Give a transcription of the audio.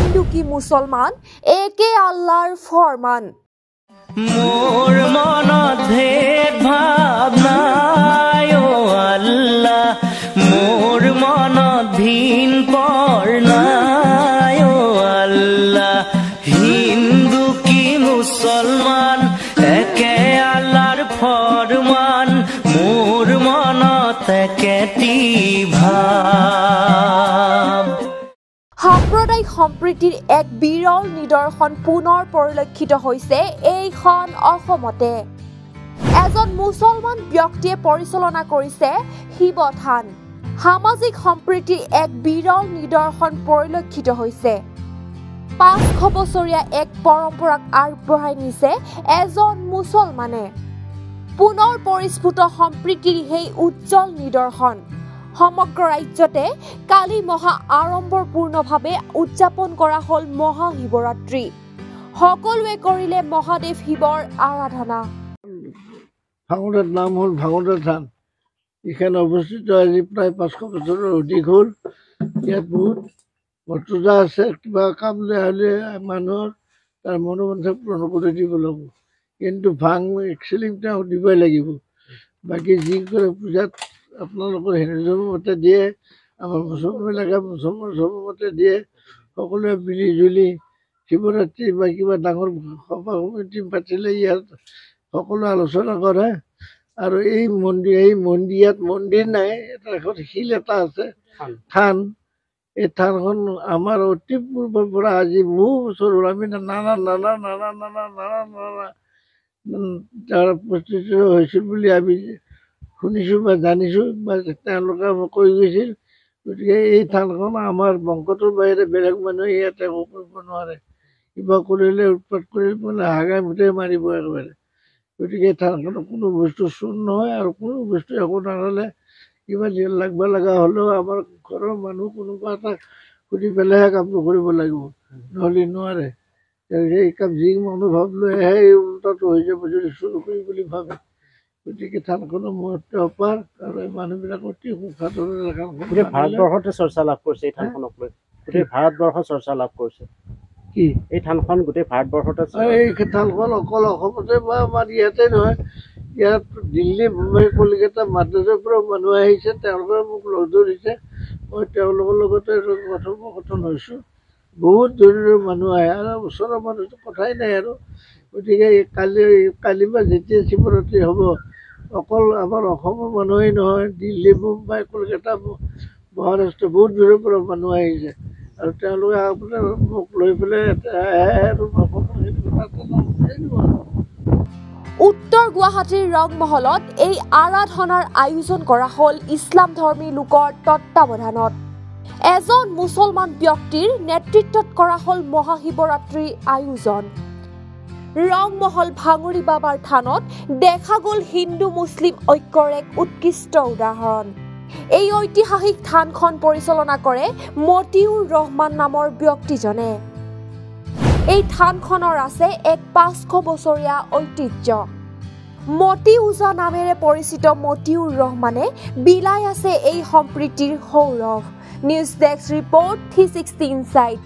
হিন্দু কি মুছলমান একে আল্লাহৰ ফৰমান। মোৰ মনত ভেদ ভাৱ নাই অ আল্লাহ, মোৰ মনত ভিন পৰ নাই অ আল্লাহ। হিন্দু কি মুছলমান একে আল্লাহৰ ফৰমান, মোৰ মনত একেটি ভাৱ। সাম্প্ৰদায়িক সম্প্ৰীতিৰ এক বিৰল নিদৰ্শন পুনৰ পৰিলক্ষিত হৈছে এইখন অসমতে। এজন মুছলমান ব্যক্তিয়ে পৰিচালনা কৰিছে শিৱথান। সামাজিক সম্প্ৰীতিৰ এক বিৰল নিদৰ্শন পৰিলক্ষিত হৈছে। 500 বছৰীয়া এক পৰম্পৰাক আগবঢ়াই নিছে এজন মুছলমানে। পুনৰ পৰিস্ফুট সম্প্ৰীতিৰ সেই উজ্জ্বল নিদৰ্শন। সমগ্ৰ ৰাজ্যতে কালি মহা আড়ম্বৰপূৰ্ণভাৱে উদযাপন কৰা হ'ল মহাশিৱৰাত্ৰি। সকলোৱে কৰিলে মহাদেৱ শিৱৰ আৰাধনা। ভাঙোৰাৰ নাম হ'ল ভাঙোৰা থান। এইখন অৱস্থিত আজি প্ৰায় 500 বছৰৰ অধিক হ'ল। ইয়াত বহুত মৰ্যাদা আছে। কিবা কাম লৈ হ'লে মানুহৰ তাৰ মনোবাঞ্ছা পূৰণ কৰি দিব লাগিব, কিন্তু ভাং এক চিলিং তেওঁ দিবই লাগিব। বাকী যি কৰে পূজাত আপোনালোকৰ হিন্দু ধৰ্মৰ মতে দিয়ে, আমাৰ মুছলমানবিলাকে মুছলমান ধৰ্মৰ মতে দিয়ে। সকলোৱে মিলি জুলি শিৱৰাত্ৰি বা কিবা ডাঙৰ সভা সমিতি পাতিলে ইয়াত সকলোৱে আলোচনা কৰে। আৰু এই মন্দিৰ, ইয়াত মন্দিৰ নাই, এটা এখন শিল এটা আছে, থান। এই থানখন আমাৰ অতি পূৰ্বৰ পৰা আজি বহু বছৰ হ'ল, আমি নানা নানা নানা নানা নানা নানা তাৰ প্ৰতিষ্ঠিত হৈছিল বুলি আমি শুনিছোঁ বা জানিছোঁ বা তেওঁলোকে মোক কৈ গৈছিল। গতিকে এই থানখন আমাৰ বংশটোৰ বাহিৰে বেলেগ মানুহে ইয়াত একো কৰিব নোৱাৰে। কিবা কৰিলে উৎপাত কৰি মানে হাগাই মুঠেই মাৰিব একেবাৰে। গতিকে থানখনত কোনো বস্তু চুৰ নহয় আৰু কোনো বস্তু একো নাৰালে। কিবা লাগব লগা হ'লেও আমাৰ ঘৰৰ মানুহ কোনোবা এটা সুধি পেলাইহে কামটো কৰিব লাগিব, নহ'লে নোৱাৰে। সেই কাম যি মনোভাৱ লৈ আহে এই উল্টাটো হৈ যাব যদি চুৰ কৰি বুলি ভাবে। গতিকে থানখনৰ মহত্ব অপাৰ আৰু এই মানুহবিলাক অতি সুখাদৰেৰে গোটেই ভাৰতবৰ্ষতে চৰ্চা লাভ কৰিছে এই থানখনক লৈ। গোটেই ভাৰতবৰ্ষ চৰ্চা লাভ কৰিছে কি এই থানখন গোটেই ভাৰতবৰ্ষতে। এই থানখন অকল অসমতে বা আমাৰ ইয়াতে নহয়, ইয়াত দিল্লী, মুম্বাই, কলিকতা, মাদ্ৰাজৰ পৰাও মানুহ আহিছে। তেওঁলোকে মোক লগ ধৰিছে, মই তেওঁলোকৰ লগতে কথোপকথন হৈছোঁ। বহুত দূৰৰ মানুহ আহে আৰু ওচৰৰ মানুহতো কথাই নাই আৰু। গতিকে কালি বা যেতিয়া শিৱৰাত্ৰি হ'ব, অকল আমাৰ অসমৰ মানুহেই নহয়, দিল্লী, মুম্বাই, কলকাতা, মহাৰাষ্ট্ৰ বহুত দূৰৰ পৰা মানুহ আহিছে আৰু তেওঁলোকে আপোনাৰ মোক লৈ পেলাই আৰু উত্তৰ গুৱাহাটীৰ ৰংমহলত এই আৰাধনাৰ আয়োজন কৰা হ'ল ইছলাম ধৰ্মী লোকৰ তত্বাৱধানত। এজন মুছলমান ব্যক্তিৰ নেতৃত্বত কৰা হ'ল মহাশিৱৰাত্ৰিৰ আয়োজন। ৰংমহল ভাঙুৰি বাবাৰ থানত দেখা গ'ল হিন্দু মুছলিম ঐক্যৰ এক উৎকৃষ্ট উদাহৰণ। এই ঐতিহাসিক থানখন পৰিচালনা কৰে মতিউৰ ৰহমান নামৰ ব্যক্তিজনে। এই থানখনৰ আছে এক 500 বছৰীয়া ঐতিহ্য। মতি ওজা নামেৰে পৰিচিত মতিউৰ ৰহমানে বিলাই আছে এই সম্প্ৰীতিৰ Sourav. News desk report, 360 insight.